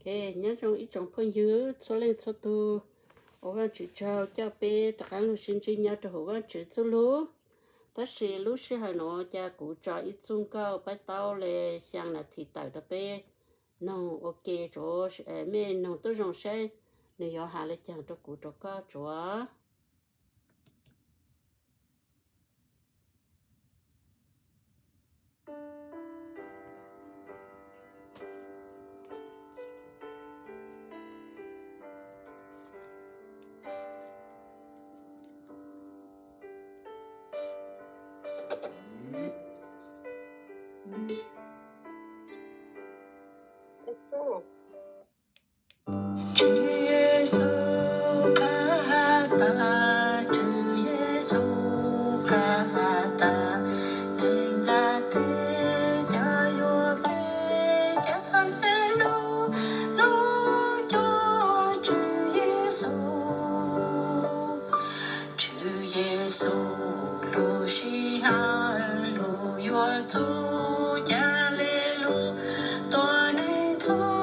Nyob zoo ib tsoom phooj ywg txhua leej txhua tus, ua Vajtswv tsaug coj peb rov qab los sib ntsib nyob rau hauv Vajtswv txuj lug. Tab sis lub sij hawm nuav cas kuv tso ib txuj nkauj paib taub le xyaa nas this tawm rau peb noog ua ke tsuav, mej noog tuab zoo saib nws yuav has le caag rau kuv rau koj tsuav. Tswv Yexus koj has tas, Tswv Yexus koj has tas, neeg nplaj teb cov yuav kev coj le lub, lub cuab Tswv Yexus. Tswv Yexus lub sij hawm lug yuav txug ca le lug tuab neeg txhua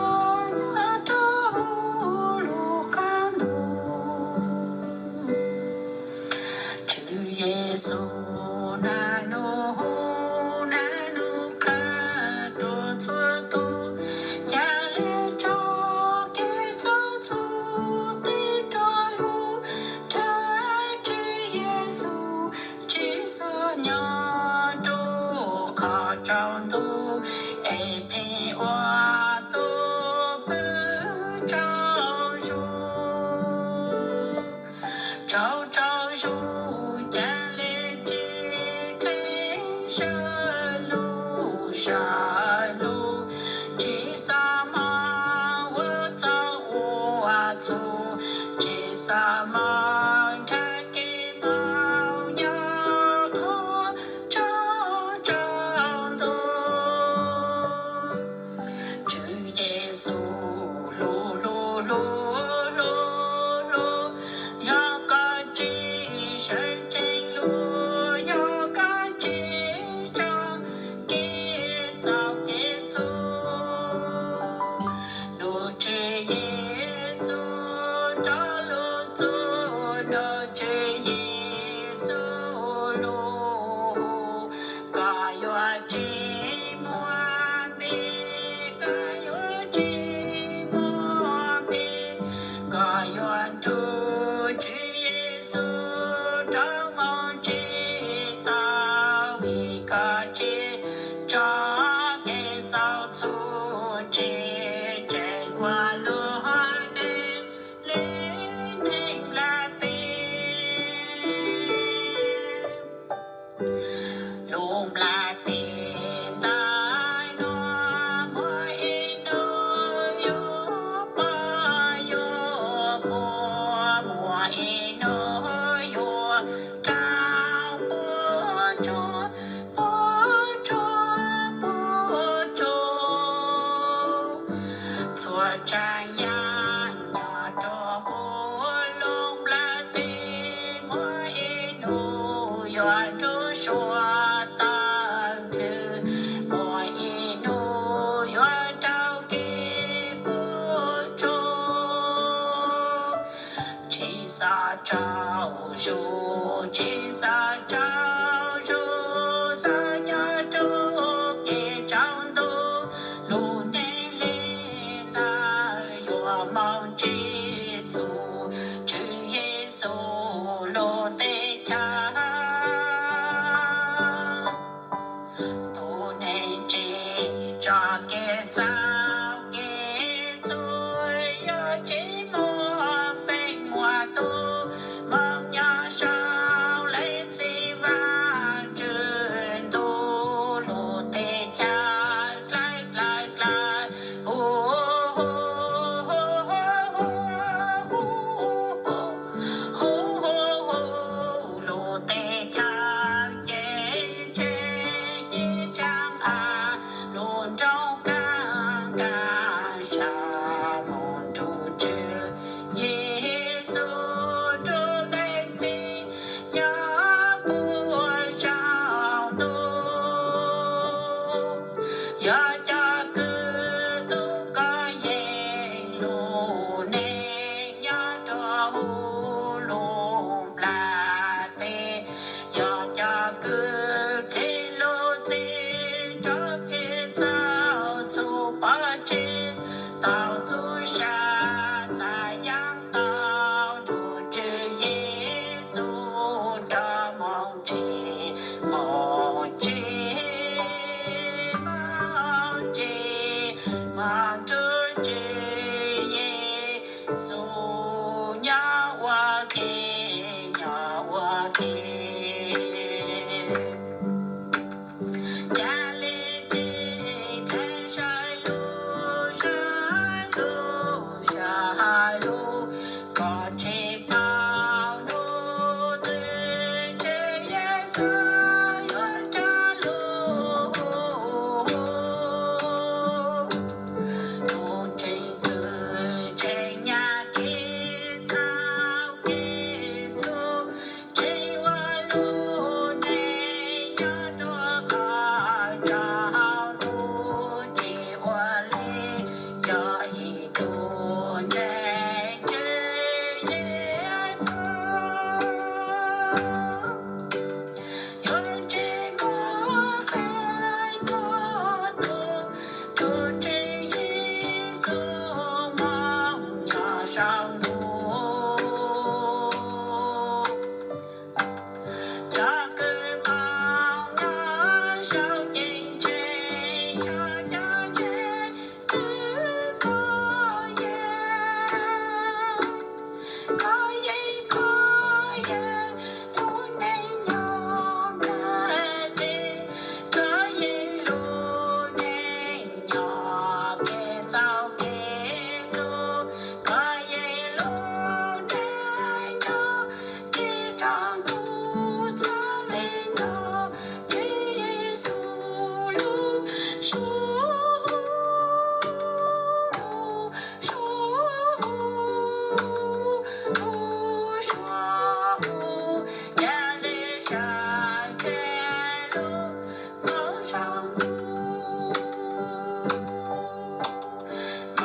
nyob rua huv lub qab ntuj. Tswv Yexus naj nub hu naj nub qha rua txhua tug ca le tso kev txhawb txhua teg rua lug nrag Tswv Yexus tsi xav nyob rua qhov tsaus ntuj es pheej ua tug pwj tsaug zug. Tsaug tsaug zug ca le tsi dlej sab lug sab lug, tsi xav moog ua txaus ua txhua, tsi xav moog nrag kev moog nyob qhov tsaus tsaus ntuj. Tswv Yexus lug lug lug lug lug, yog koj tsi sawv tsees lug, yog koj tsi tso kev txaus kev txhua. Nub Tswv Yexus rov lug txug, nub Tswv Yexus lug, koj yuav tsi muaj npe, koj yuav tsi muaj npe, koj yuav nrug Tswv Yexus rov moog tsi tau, vim koj tsi tso kev txaus txhua, tsi tseem ua lub neej le neeg nplaj teb. Lub nplaj teb ntawm nuav muaj ib nub yuav poob yuav puas, muaj ib nub yuav raug puas tsuaj, puas tsuaj puas tsuaj. Txhua tsav yaam nyob rua huv lub nplaj teb, muaj ib nub yuav nrug suav tawg nplwg, muaj ib nub yuav raug kev puas tsuaj. Tsi xav tsaug zug, tsi xav tsaug zug, xav nyob rua kev tsaus ntuj, lub neej le ntawd yuav moog tsi txug Tswv Yexus lub teb chaws. Tug neeg tsi tso kev txaus kev txhua, yog tsi muaj feem muaj tub moog nyob sau leej txiv Vaajtswv ntuj, lub teb chaws dlawg dlawg dlawg huv huv huv huv.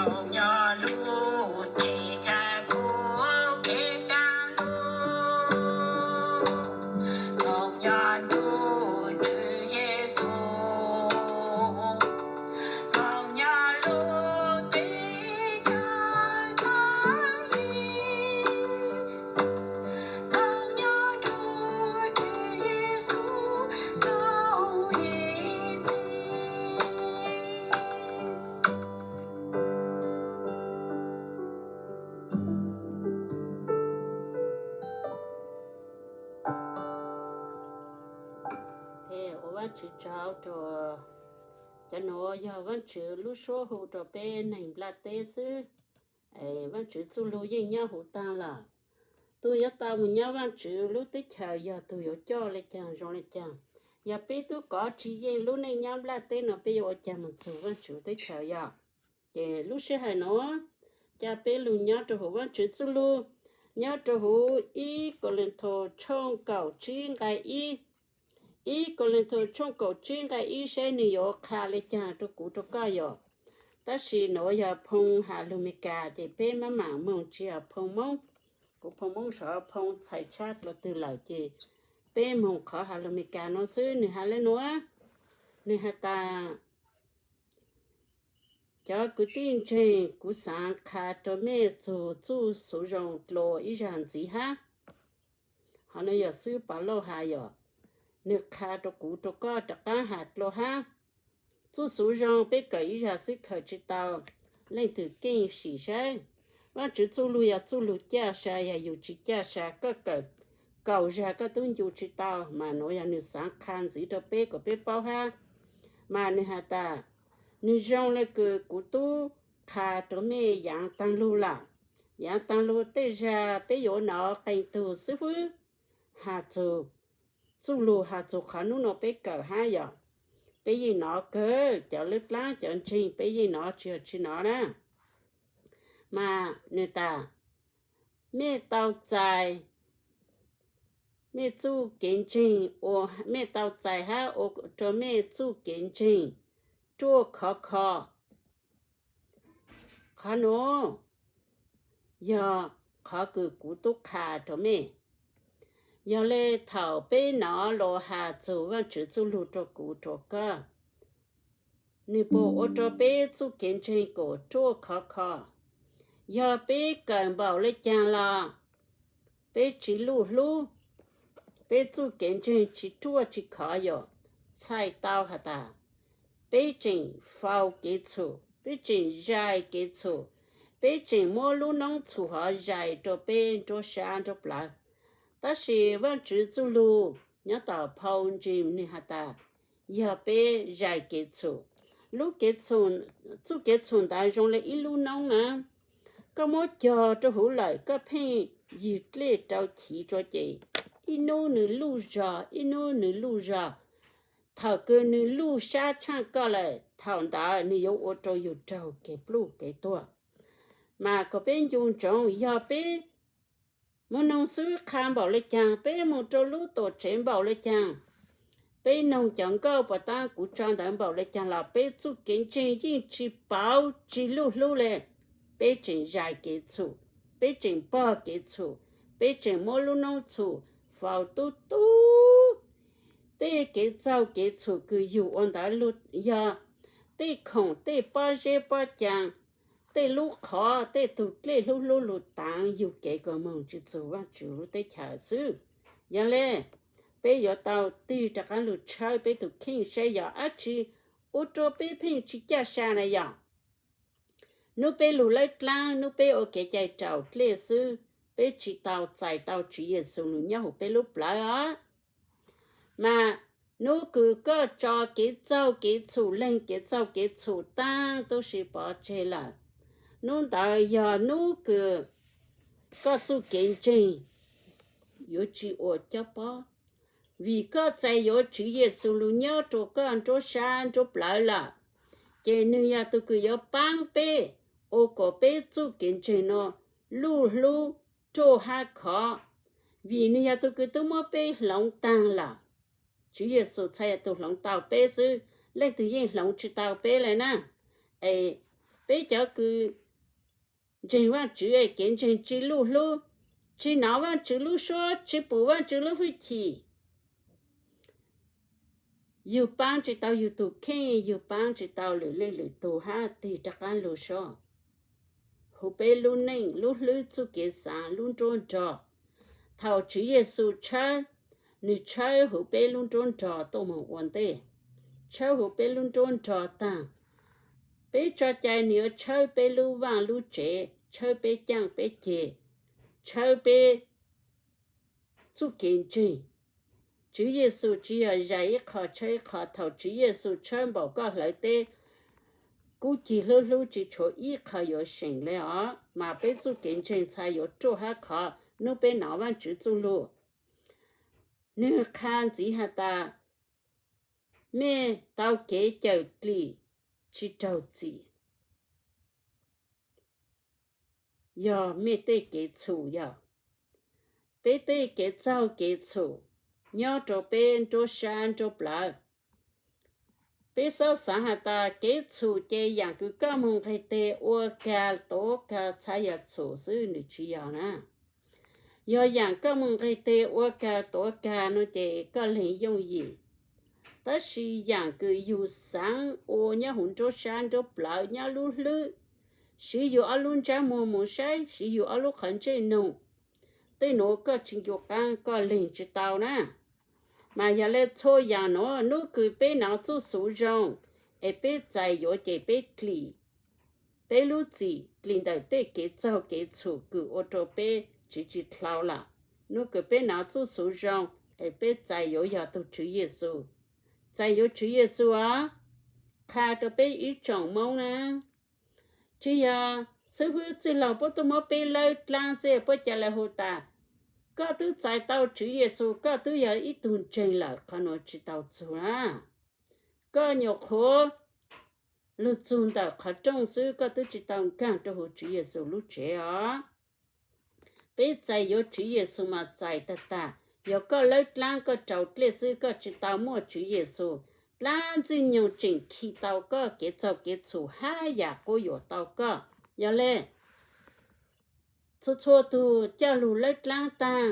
Nyob lub teb chaws kuv kev tag ntuj, nyob ntuj Tswv Yexus, nyob lub teb chaws tag ntuj, nyob ntuj Tswv Yexus tau ib txhis. Ua Vaajtswv tsaug rua, cov nuav yog Vaajtswv lub suab hu rua peb neeg nplaj teb xwb. Vaajtswv txuj lug yeej nyob huv taag lawm. Tug yuav tau moog nyob Vaajtswv lub teb chaws yog tug yuav coj le caag zoo le caag. Yog peb tub kov tsi yeej lub neej nyob nplaj teb nuav peb yuav ua caag moog txug Vaajtswv teb chaws yog? Ces lub sij hawm nuav ca peb lug nyob rua huv Vaajtswv txuj lug, nyob rua huv ib Kauleethaus tshooj kaum tsib nqai ib, ib Kauleethaus tshooj kaum tsib nqai ib saib nwg yuav qha le caag rua kuv rua koj yom. Tab sis nuav yog phoo has lug Meskas ces peb mab maam moog tsi yog phoo Moob. Kuv phoo Moob sov phoo txhais tshab dlua twg lawm ces peb moog qhov has lug Meskas nuav xwb. Nwg has le nuav, nwg has tas, cov kwv tij ntseeg, kuv xaav qha rua mej txug txuj xuv zoo dlua ib zag ntxiv hab. Hov nuav yog xwb Paulauj has yom, nwg qha rua kuv rua koj rov qaab has dlua hab. Txuj xuv zoo peb kawm ib zag xwb khaws tsi tau, leej twg keej sim saib. Vaajtswv txuj lug yog txuj lug caj sa, yog yug tsi caj sa koj kawm kaum zag koj tub ncu tsi tau, mas nuav yog nwg xaav qha ntxiv rua peb kom peb paub hab. Mas nwg has tas, nwg zoo le kws kuv tub qha rua mej yaav taag lug lawm. Yaav taag lug tej zag peb yuav nov qee tug xwb fwb has txug txuj lug, has txug qhov nub nuav peb kawm hab yom. Peb yeej nov kawg, cov lub dlaab cov ntseeg peb yeej nov tsi yog tsi nov na. Mas nwg tas, mej tau txais mej txuj kev ntseeg, ua mej tau txais hab ua rua mej txuj kev ntseeg ruaj khov kho. Qhov nuav yog qhov kws kuv tub qha rua mej. Yog le thaum peb nov luas has txug Vaajtswv txuj lug rua kuv rua koj, nwg puas ua rua peb txuj kev ntseeg kuas ruaj khov kho? Yog peb kawm npaum le caag los peb tsi luj hlub, peb txuj kev ntseeg tsi ruaj tsi khov yom, txhais tau has tas peb tseem faus kev txhum, peb tseem zais kev txhum, peb tseem muab lub noob txhum hov zais rua peb nruab sab nruab plawv. Tab sis Vaajtswv txuj lug nyob tom phau James nwg has tas, yog peb zais kev txhum, lub kev txhum, txuj kev txhum ntawd zoo le ib lub noob na. Koj muab cog rua huv lawm koj pheej ywg dlej rau chiv rua ces ib nub nwg luj zog, ib nub nwg luj zog. Thaum kws nwg luj sab tshaaj koj lawm, thaum ntawd nwg yuav ua rua yug raug kev pluj kev tuag. Mas kom peb ncu ntsoov, yog peb muaj noog xwb qha npaum le caag, peb moog rua lub tuam tsev npaum le caag, peb noog cov nkauj puas taab kuv tso ntawd npaum le caag los peb txuj kev ntseeg yeej tsi pauv tsi luj hlub le. Peb tseem zais kev txhum, peb tseem pog kev txhum, peb tseem muab lub noob txhum faus tub tub. Tej kev txaug kev txhum kws yug ua ntawd lug yog tej khoom, tej pob zeb pob caa, tej lub qhov, tej tug dlej hlub hlub lug taav yug kev kws moog tsi txug Vaajtswv lub teb chaws xwb. Yog le, peb yuav tau tig rov qaab lug tshawb peb tug kheej saib yog dlaab tsi ua rua peb pheej tsi caj sa na yog. Nub peb lug lawb dlaab, nub peb ua kev cai raus dlej xwb, peb tsi tau txais tau Tswv Yexus lug nyob huv peb lub plawv os. Mas nub kws koj tso kev txaug kev txhum, leeg kev txaug kev txhum taag tub si pov tseg lawm, nub ntawd yog nub kws koj txuj kev ntseeg yuav tsi ua cob pob, vim koj txais yuav Tswv Yexus lug nyob rua koj nruab sab nruab plawv lawm, ces nwg yog tug kws yuav paab peb ua kom peb txuj kev ntseeg nuav luj hlub ruaj hab khov, vim nwg yog tug kws tub muab peb hloov taag lawm. Tswv Yexus txhad yog tug hloov tau peb xwb, leej twg yeej hloov tsi tau peb le na. Es Peb cov kws ntseeg Vaajtswv es kev ntseeg tsi luj hlub, tsi nov Vaajtswv lub suab, tsi pum Vaajtswv lub hwj chim, yug paab tsi tau yug tug kheej, yug paab tsi tau lwm leej lwm tug hab tig rov qaab lug sab huv peb lub neej, lub hlwb, txuj kev xaav, lub nruab nrog. Thaus Tswv Yexus tshawb, nwg tshawb huv peb lub nruab nrog tuaj moog ua ntej, tshawb huv peb lub nruab nrog taag, peb tso cai nwg yuav tshawb peb lub vaaj lub tsev, tshawb peb caaj peb ceg, tshawb peb txuj kev ntseeg. Tswv Yexus tsi yog zais ib qho tshawb ib qho. Thaus Tswv Yexus tshawb npaum koj hlawv teb, kub cig hlub hlub tsi tshuav ib qho yuav seem le os, mas peb txuj kev ntseeg txhad yuav ruaj hab khov. Nub peb nov Vaajtswv txuj lug, nwg qha ntxiv has tas, mej tau kev cawm dlim tsi raug txim, yog mej tej kev txhum yog, peb tej kev txaug kev txhum nyob rua peb nruab sab nruab plawv. Peb xob xaav has tas kev txhum ces yaam kws koj moog nqeg teg ua kag tuav kag txhad yog txhum xwb, nwg tsi yog na. Yog yaam koj moog nqeg teg ua kag tuav kag no ces koj leeg yooj yim. Tab sis yaam kws yug xaav ua nyob huv nruab sab nruab plawv, nyob lub hlwb, siv yug ob lub ntsab muag moog saib, siv yug ob lub qhov ntsej noog, tej nuav koj tsi ncu qaab koj leeg tsi tau na. Mas yog le txhua yaam nuav, nub kws peb nov txuj xuv zoo es peb txais yuav ces peb dlim peb lub txim, dlim ntawm tej kev txaug kev txhum kws ua rua peb tsi tsi dlhau lawm. Nub kws peb nov txuj xuv zoo es peb txais yuav yog tug Tswv Yexus. Txais yuav Tswv Yexus os, qha rua peb ib tsoom Moob na, tsi yog xib fwb txwj laug puab tuaj muab peb lawb dlaab xwb puab ca le hu tas, koj twb txais tau Tswv Yexus, koj twb yog ib tug ntseeg lawm, qhov nuav tsi tau txug na. Koj nyuam qhuav lug txug ntawm qhov rooj xwb, koj twb tsi tau nkaag rua huv Tswv Yexus lub tsev os. Peb txais yuav Tswv Yexus mas txais tag tag. Yog koj lawb dlaab koj raus dlej xwb, koj tsi tau muaj Tswv Yexus, dlaab Ntxwg Nyoog tseem khi tau koj kev txaug kev txhum hab yaam quab yuam tau koj. Yog le, txhua txhua tug coj lug lawb dlaab taag,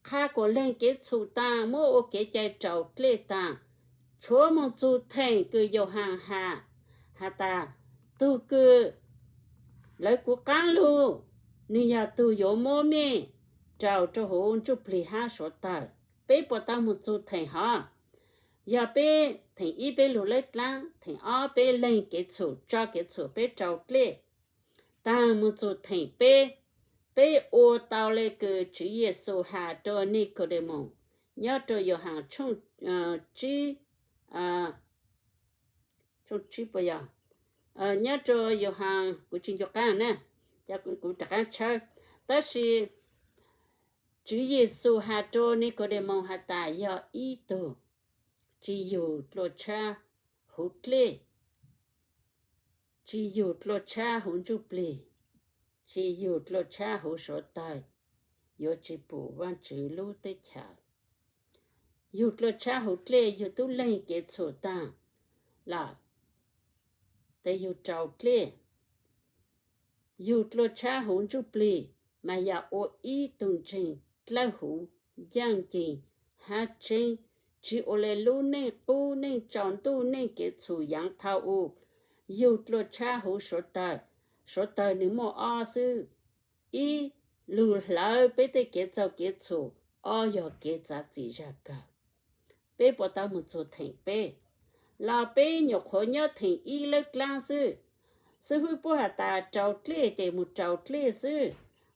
qha kuas leeg kev txhum taag, muab ua kev cai raus dlej taag, tshuav moog txug theem kws Yauhaas has, has tas, tug kws lawv kuv qaab lug, nwg yog tug yuav muab mej raus rua huv ntsuj plig hab suav tawg. Peb puas tau moog txug theem hov? Yog peb theem ib peb lug lawb dlaab, theem ob peb leeg kev txhum, tso kev txhum peb raus dlej taag moog txug theem peb, peb ua tau le kws Tswv Yexus has rua Nikaudemaus nyob rua Yauhaas tshooj tsib, tshooj tsib puas yog, nyob rua Yauhaas, kuv tsi ncu qaab na, cov kuv rov qaab tshawb. Tab sis Tswv Yexus has rua Nikaudemaus has tas, yog ib tug tsi yug dlua tshab huv dlej, tsi yug dlua tshab huv ntsuj plig, tsi yug dlua tshab huv suav tawg, yuav tsi pum Vaajtswv lub teb chaws. Yug dlua tshab huv dlej, yug tub leeg kev txhum taag lawm, tes yug raus dlej. Yug dlua tshab huv ntsuj plig mas yog ua ib tug ntseeg dlawb huv, ncaaj nceeg hab tseeb, tsi ua le lub neej qub, neej tsaus ntuj, neej kev txhum yaav thau u. Yug dlua tshab huv suav tawg, suav tawg nwg muaj ob xwb. Ib, lug hlawv peb tej kev txaug kev txhum, ob yog kev txav txim zag kawg. Peb puas tau moog txug theem peb? Los peb nyuam qhuav nyob theem ib lawb dlaab xwb. Xib fwb puab has tas raus dlej ces moog raus dlej xwb.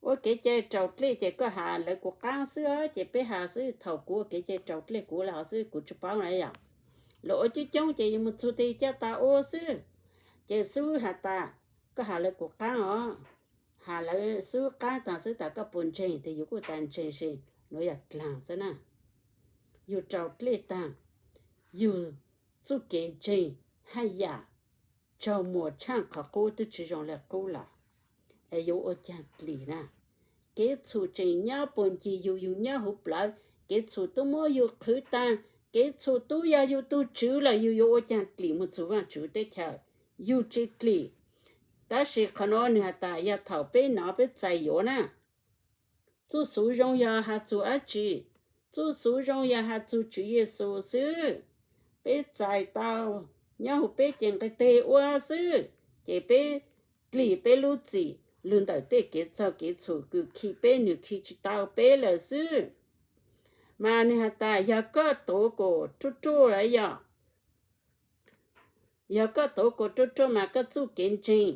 Ua kev cai raus dlej ces koj has lawv kuv qaab xwb os, ces peb has xwb. Thaus kuv ua kev cai raus dlej kuv le hov xwb, kuv tsi paub na yom. Lawv ua coob coob ces yug moog txug tes coj tas ua xwb. Ces xib fwb has tas, koj has lawv kuv qaab os, has lawv xib fwb qaab taag xwb, tas koj puas ntseeg? Tes yug kuj tas ntseeg, se nuav yog dlaag xwb na. Yug raus dlej taag, yug txuj kev ntseeg haj yam tsaug muas tshaaj qhov qub twb tsi zoo le qub lawm, es yuav ua caag dlim na? Kev txhum tseem nyob puag ncig yug, yug nyob huv plawv, kev txhum tub muab yug qhwv taag, kev txhum tub yog yug tug tswv lawm, yug yuav ua caag dlim moog txug Vaajtswv teb chaws? Yug tsi dlim. Tab sis qhov no nws has tas yog thaum peb nov peb txais yuav na. Txuj xuv zoo yog has txug dab tsi? Txuj xuv zoo yog has txug Tswv Yexus xwb. Peb txais tau nyob huv peb ces nqe teg ua xwb, ces peb dlim peb lub txim lug ntawm tej kev txaug kev txhum kws khi peb, nws khi tsis tau peb lawm xwb. Mas nws has tas yog koj tuav kom ruaj ruaj lawm yog, yog koj tuav kom ruaj ruaj mas koj txuj kev ntseeg.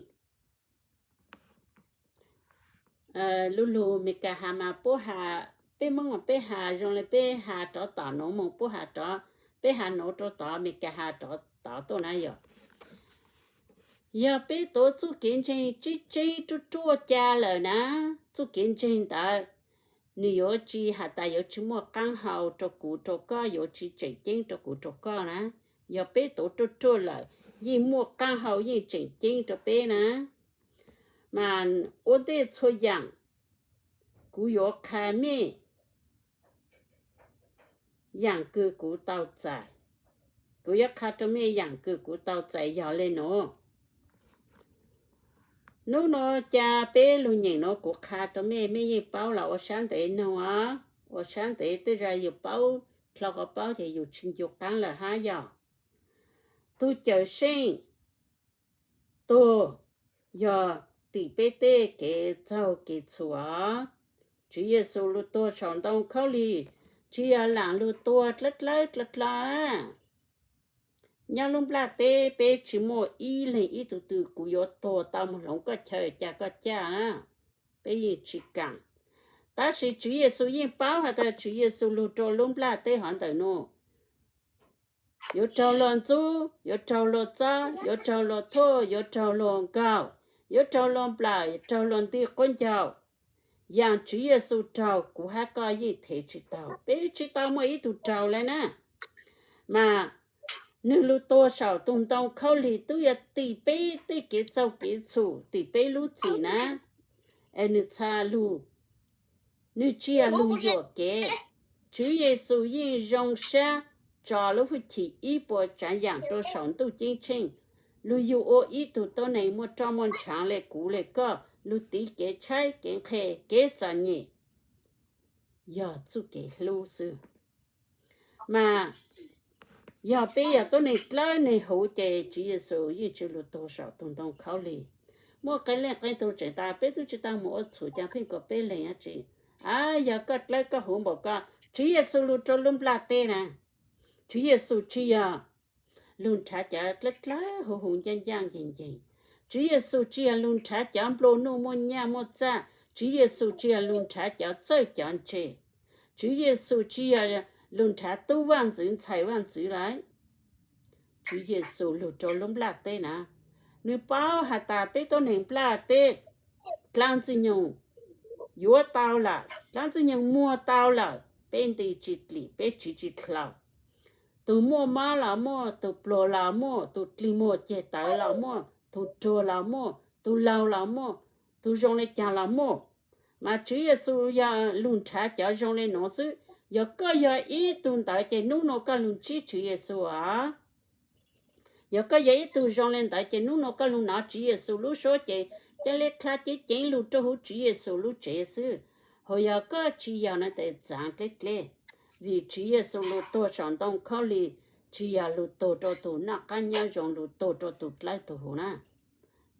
Lub lug Meskas has mas puab has, peb Moob mas peb has zoo le peb has rov tom nuav moog, puab has rov, peb has nuav rau tod, Meskas has rov tod tuaj na yog. Yog peb tuav txuj kev ntseeg tseeb tseeb ruaj ruaj ca lawm na, txuj kev ntseeg ntawd nws yuav tsi has tas yuav tsi muaj qaab hau rau kuv rau koj, yuav tsi tseem ceeb rau kuv rau koj na. Yog peb tuav ruaj ruaj lawm yeej muaj qaab hau yeej tseem ceeb rau peb na. Mas ua ntej txhua yaam kuv yuav qha mej yaam kws kuv tau txais. Kuv yuav qha rau mej yaam kws kuv tau txais yog le nuav. Nub nuav ca peb lug nyeem nuav kuv qha rau mej, mej yeej paub los ua sab ntev noog os, ua sab ntev tej zag yus paub dlhau qhov paub ces yus tsi ncu qaab lawm hab yog. Tug Cawmseej tuag yog tim peb tej kev txaug kev txhum os. Tswv Yexus lug tuag saum ntoo khaub lig tsi yog laam lug tuag dlawb dlawb dlawb dlawb na. Nyob lub nplaj teb peb tsi muaj ib leeg ib tug twg kuv yuav tuag tau moog hloov koj chaw ca koj caj na, peb yeej tsi kaam. Tab sis Tswv Yexus yeej paub has tas Tswv Yexus lug rua lub nplaj teb hov ntawm nuav yuav raug luag ntxub, yuav raug luag txob, yuav raug luag thuj, yuav raug luag nkaug, yuav raug luag nplawm, yuav raug luag nti quab ncaug. Yaam Tswv Yexus raug kuv hab koj yeej thev tsi taug, peb tsi tau muaj ib tug raug le na. Mas nwg lug tuag saum tug ntoo khaub lig tub yog tim peb tej kev txaug kev txhum, tim peb lub txim na. Es nwg txha lug, nwg tsi yog lug yuam kev. Tswv Yexus yeej zoo sab tso lub hwj chim ib puas tsaav yaam rua saum ntuj ceeb tsheej, lug yug ua ib tug tuab neeg muaj roj muaj ntshaav le kuv le koj, lug tiv kev tshaib kev nqhis kev txom nyem, yog txuj kev hlub xwb. Mas yog peb yog tuab neeg dlawb neeg huv ces Tswv Yexus yeej tsi lug tuag saum tug ntoo khaub lig. Muaj qee leej qee tug tseem tas peb tub tsi tau moog ua txhum ca pheej kuas peb leeg dlaab tsi. A, yog koj dlawb koj huv npaum ko, Tswv Yexus lug rua lub nplaj teb na. Tswv Yexus tsi yog lug nrhav cov dlawb dlawb huv huv ncaaj ncaaj nceeg nceeg. Tswv Yexus tsi yog lug nrhav cov nplua nuj muaj nyaj muaj txaj. Tswv Yexus tsi yog lug nrhav cov txawj cov ntse. Tswv Yexus tsi yog lug nrhav tub vaj ntxwv ntxhais vaj ntxwv lawm. Tswv Yexus lug rua lub nplaj teb na, nwg paub has tas peb tuab neeg nplaj teb dlaab ntxwg nyoog yuav tau lawm, dlaab ntxwg nyoog muag tau lawm, peb nti tsi dlim, peb tsiv tsi dlhau. Tug muaj mob los muaj, tug pluag los muaj, tug dlig muag ceg tawv los muaj, tug ruag los muaj, tug laug los muaj, tug zoo le caag los muaj. Mas Tswv Yexus yog lug nrhav cov zoo le nuav xwb. Yog koj yog ib tug ntawd ces nub nua koj lug ntsib Tswv Yexus os. Yog koj yog ib tug zoo le ntawd ces nub nua koj lug nov Tswv Yexus lub suab ces ca le dlha ceev ceev lug rua huv Tswv Yexus lub tsev xwb. Hos yog koj tsi yog no tes txaav dleb dleb, vim Tswv Yexus lug tuag saum ntoo khaub lig tsi yog lug tuag rua tug noj qaab nyob zoo, lug tuag rua tug dlawb tug huv na.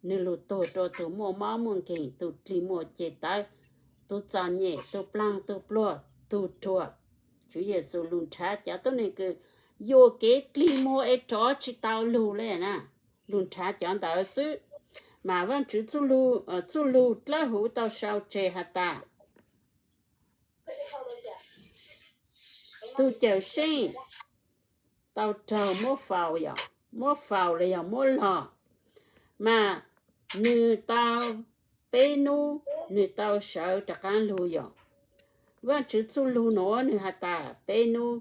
Nwg lug tuag rua tug muaj mob muaj nkeeg, tug dlig muag ceg tawv, tug txom nyem, tug plaag tug pluag, tug ruag. Tswv Yexus lug nrhav cov tuab neeg kws yuam kev dlig muag es rov tsi tau lug le na, lug nrhav cov ntawd xwb. Mas Vaajtswv txuj lug dlawb huv tau sau tseg has tas, tug Cawmseej tau raug muab faus, muab faus los yog muab log, mas nwg tau peb nub nwg tau sawv rov qaab lug yom. Vaajtswv txuj lug nuav nwg has tas peb nub.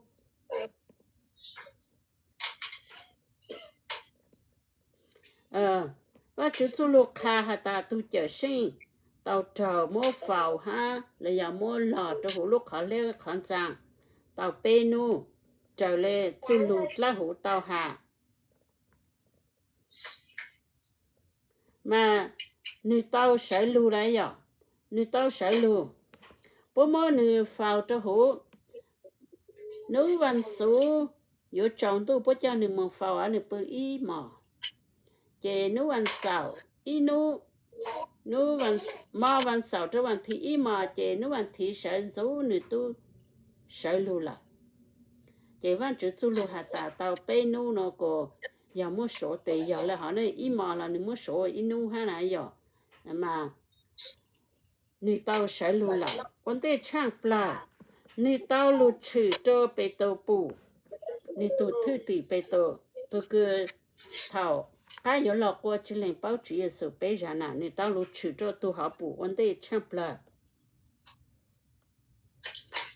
Vaajtswv txuj lug qha has tas tug Cawmseej tau raug muab faus hab los yog muab log rua huv lub qhov liab qhov ntxaa tau peb nub, raws le txuj lug dlawb huv tau has. Mas nws tau sawv lug lawm yom, nws tau sawv lug. Puab muab nws faus rau huv. Nub vas xuv yuav tsaus ntuj puab coj nws moog faus, nws pw ib mos. Ces nub vas xaum ib nub, nub, mos vas xaum rau vas thiv ib mos, ces nub vas thiv sawv ntxuv nws tub sawv lug lawm. Ces Vaajtswv txuj lug has tas tau peb nub no kuas yog muab suav tes yog le hov ne, ib mos los nws muab suav ib nub hab na yog, mas nws tau sawv lug lawm ua ntej tshaaj plawg. Nws tau lug tshwm rua Petus pum, nws tug thwj tim Petus, tug kws thaum qab yuav los qua tsi leeg paub Tswv Yexus peb zag na, nws tau lug tshwm rua tug hov pum ua ntej tshaaj plawg.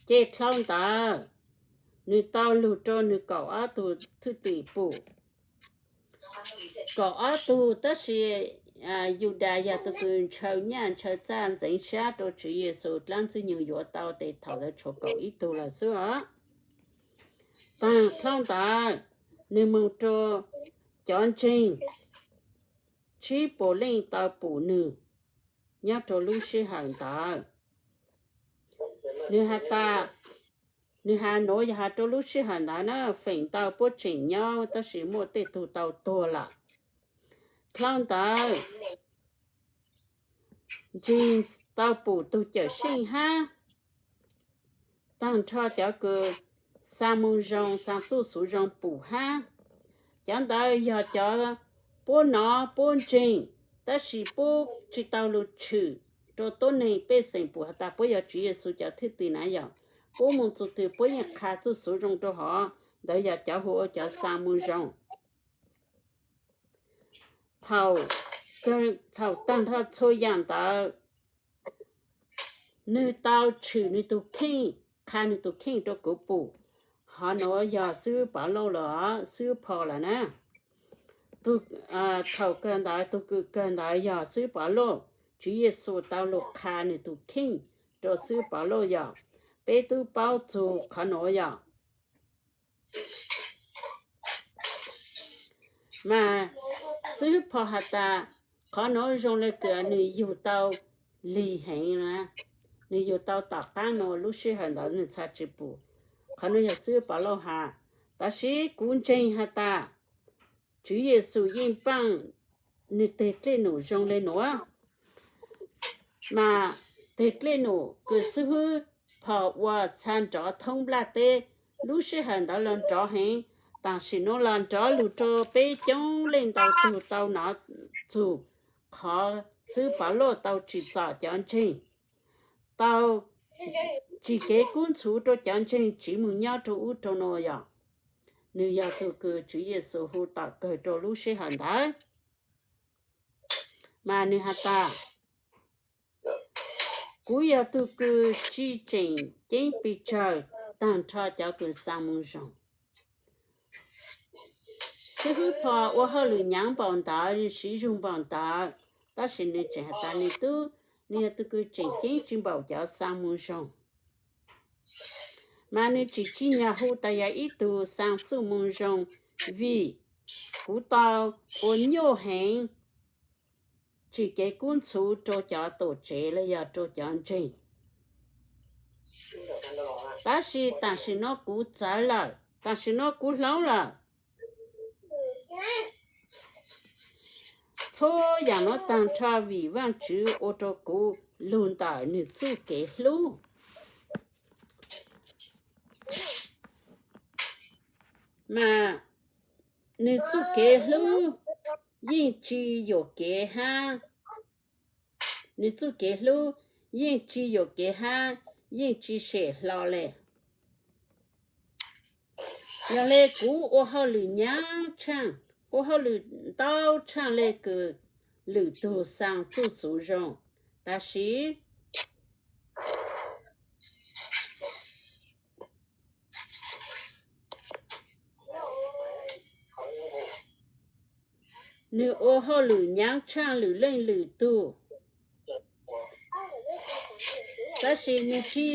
Ces dlhau ntawd, nws tau lug rua nws kaum ob tug thwj tim pum. Kaum ob tug, tab sis Yudas yog tug kws ntshaw nyaj ntshaw txaj ntxeev sab rua Tswv Yexus dlaab Ntxwg Nyoog yuav tau tes thaum ntawd tshuav kaum ib tug lawm xwb os. Taag dlhau ntawd, nws moog rua cov ntseeg tsib puas leej tau pum nws nyob rua lub sij hawm ntawd. Nws has tas, nws has nuav yog has rua lub sij hawm ntawd na, feem ntau puab tseem nyob tab sis muaj tej tug tau tuag lawm. Dlhau ntawd, James tau pum tug Cawm Seej hab taag nrho cov kws xaa moo zoo, xaa txuj xuv zoo pum hab. Cov ntawd yog cov puab nov puab ntseeg, tab sis puab tsi tau lug tshwm rua tuab neeg pej xeem pum has tas puab yog Tswv Yexus cov thwj tim na yog. Puab moog txug twg puab yeej qha txuj xuv zoo rua hov, ntawd yog cov hu ua cov xaa moo zoo. Thaum, thaum taag nrho txhua yaam ntawd, nwg tau tshwm nwg tug kheej, qha nwg tug kheej rua kuv pum. Hov nuav yog xib hwb Pov Lauj los xib hwb Phos lawm na. Thaum kawg ntawd tug kws kawg ntawd yog xib hwb Pov Lauj. Tswv Yexus tau lug qha nwg tug kheej rua xib hwb Pov Lauj yog. Peb tub paub txug qhov nuav yog. Mas xib hwb Phos has tas qhov nuav zoo le kws nwg yug tau lig heev na, nwg yug tau tom qaab nuav lub sij hawm ntawd nwg txhaj tsi pum. Qhov nuav yog xib hwb Pov Lauj has. Tab sis kuv ntseeg has tas Tswv Yexus yeej paaj nwg teg dlej num zoo le nuav. Mas teg dlej num kws xib hwb Phos ua txha nrov thoob nplaj teb, lub sij hawm ntawd los nrov heev, tam sim nuav los nrov lug rua peb coob leej ntau tug tau nov txug qhov xib hwb Pov Lauj tau tsim txom cov ntseeg, tau tsim kev kub ntxhuv rua cov ntseeg tsiv moog nyob rua ub rua nuav yog. Nwg yog tug kws Tswv Yexus hu tom kawg rua lub sij hawm ntawd. Mas nwg has tas, kuv yog tug kws tsi tseem ceeb pes tsawg taag nrho cov kws xaa moo zoo. Xib hwb Phos ua hauj lwm nyaav npaum ntawd, siv zug npaum ntawd, tab sis nwg tseem has tas nwg tub, nwg yog tug kws tseem ceeb tsi npaum cov xaa moo zoo. Mas nwg tsim tsi nyag hu tas yog ib tug xaa txuj moo zoo, vim kuv tau ua nyuaj heev tsim kev kub ntxhuv rua cov tuam tsev los yog rua cov ntseeg. Tab sis tam sim nuav kuv txawv lawm, tam sim nuav kuv hloov lawm. Txhua yaam nuav taag nrho vim Vaajtswv ua rua kuv lug ntawm nwg txuj kev hlub. Mas nwg txuj kev hlub yeej tsi yuam kev hab, nwg txuj kev hlub yeej tsi yuam kev hab, yeej tsi sem hlo le. Yog le kuv ua hauj lwm nyaav tshaaj, ua hauj lwm ntau tshaaj le kws lwm tug xaa txuj xuv zoo, tab sis nwg ua hauj lwm nyaav tshaaj lwm leej lwm tug, tab sis nwg tsi,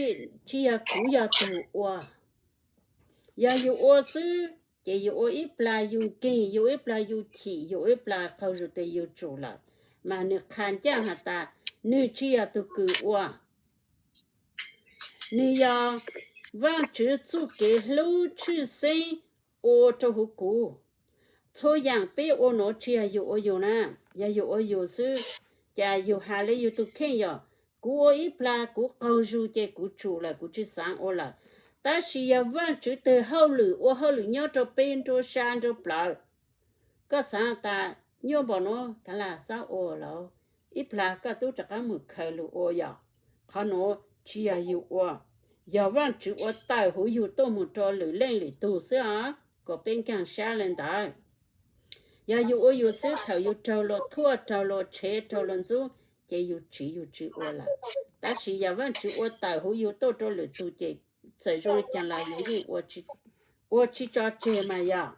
tsi yog kuv yog tug ua. Yog yug ua xwb ces yug ua ib plag yug nkeeg, yug ua ib plag yug chim, yug ua ib plag qaug zug tes yug tsum lawm. mas nws qha ncaj has tas, nws tsis yog tus kws ua, nws yog Vaajtswv txuj kev hlub tshwj xeeb ua rau huv kuv. Txhua yaam peb ua nuav tsis yog yug ua yug na, yog yug ua yug xwb, cas yug has le yug tug kheej yog, kuv ua ib plag kuv qaug zug ces kuv tsum lawm, kuv tsis xaav ua lawm. Tab sis yog Vaajtswv tug hauj lwm ua hauj lwm nyob rau peb nruab sab nruab plawv, koj xaav tas nyuaj npaum nuav tag las xab ua lawm, ib plag koj tub rov qaab moog khaws lug ua yog. Qhov nuav tsis yog yug ua, yog Vaajtswv ua tawm huv yug tuaj moog rau lwm leej lwm tug xwb os, kom peb nkaag sab le ntawd. Yog yug ua yug xwb, thaum yug raug luag thuaj, raug luag tshev, raug luag ntxub, ces yug tsiv yug tsis ua lawm. Tab sis yog Vaajtswv ua tawm huv yug tuaj rau lwm tug ces txawm zoo le caag los yug yeej ua tsis tso tseg mas yog.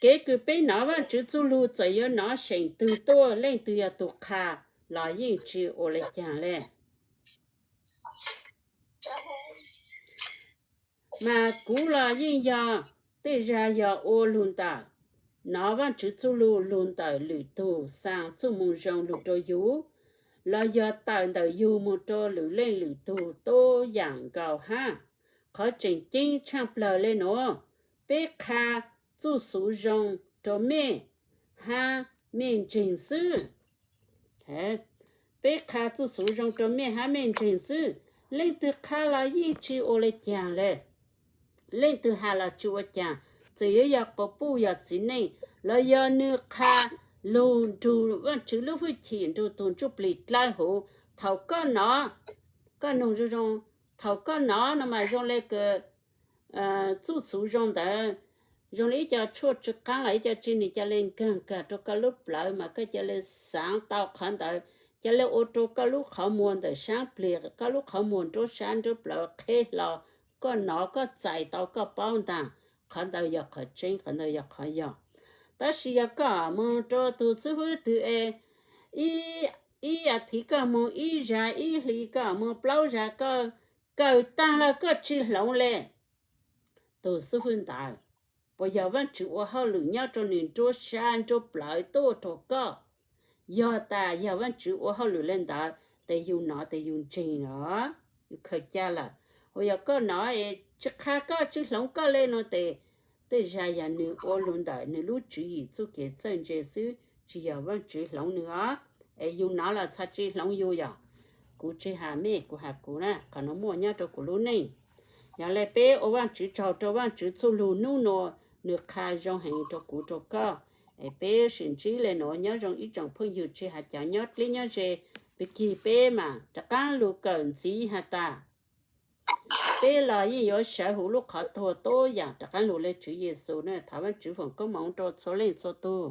Kev kws peb nov Vaajtswv txuj lug txawm yuav nov seem twg tuaj, leej twg yog tug qha los yeej tsis ua le caag le. Mas kuv los yeej yog tej zag yog ua lug ntawm nov Vaajtswv txuj lug, lug ntawm lwm tug xaa txuj moo zoo lug rau yug, los yog tawm ntawm yug moog rau lwm leej lwm tug tub yaam nkaus hab. Qhov tseem ceeb tshaaj plawg le nuav, peb qha txuj xuv zoo rau mej hab mej ntseeg xwb. Peb qha txuj xuv zoo rau mej hab mej ntseeg xwb, leej twg qha los yeej tsis ua le caag le. Leej twg has los tsis ua caag, txawm yuav yog quas puj yog txiv neej, los yog nwg qha lug nrug Vaajtswv lub hwj chim nrug tug Ntsujplig dlawb huv. Thaum koj nov, koj nug zoo zoo, thaum koj nov no mas zoo le kws txuj xuv zoo ntawd, zoo le ib co tshuaj tsw qaab los ib co tsi, nwg ca le nkaag kag rau koj lub plawv mas koj ca le xaav tau qhov ntawd, ca le ua rau koj lub qhov muag ntawm saab plig, koj lub qhov muag nruab sab nruab plawv qheb hlo, koj nov koj txais tau koj paub ntaag, qhov ntawd yog qhov tseeb, qhov ntawd yog qhov yog. Tab sis yog koj moog rau tug xib fwb twg es ib as thiv koj moog, ib zag ib hli koj moog, plaub zag koj kawm taag lawm koj tsis hloov le, tug xib fwb ntawd puas yog Vaajtswv ua hauj lwm nyob rau nwg nruab sab nruab plawv tuaj rau koj? Yog tas yog Vaajtswv ua hauj lwm le ntawd, tes yug nov tes yug ntseeg os, yug khaws ca lawm. Ua yog koj nov es tsis qha koj tsis hloov koj le no tes, tej zag yog nwg ua lug ntawm nwg lub tswv yim txuj kev txawj ntse xwb, tsis yog Vaajtswv hloov nwg os. Es yug nov los txhad tsi hloov yug yog. Kuv tsis has mej, kuv has kuv na, qhov nuav muaj nyob rau kuv lub neej. Yog le peb ua Vaajtswv tsaug rau Vaajtswv txuj lug nub nua, nwg qha zoo heev rau kuv rau koj. Es peb sim ntsib le nuav, nyob zoo ib tsoom phooj ywg, tsis has cov nyob dleb nyob ze, pig kig peb mas rov qaab lug kawm ntxiv has tas, peb los yeej yuav sawv huv lub qhov tuag tub yaam rov qaab lug le Tswv Yexus na. Thov Vaajtswv foom koob moov rau txhua leej txhua tug.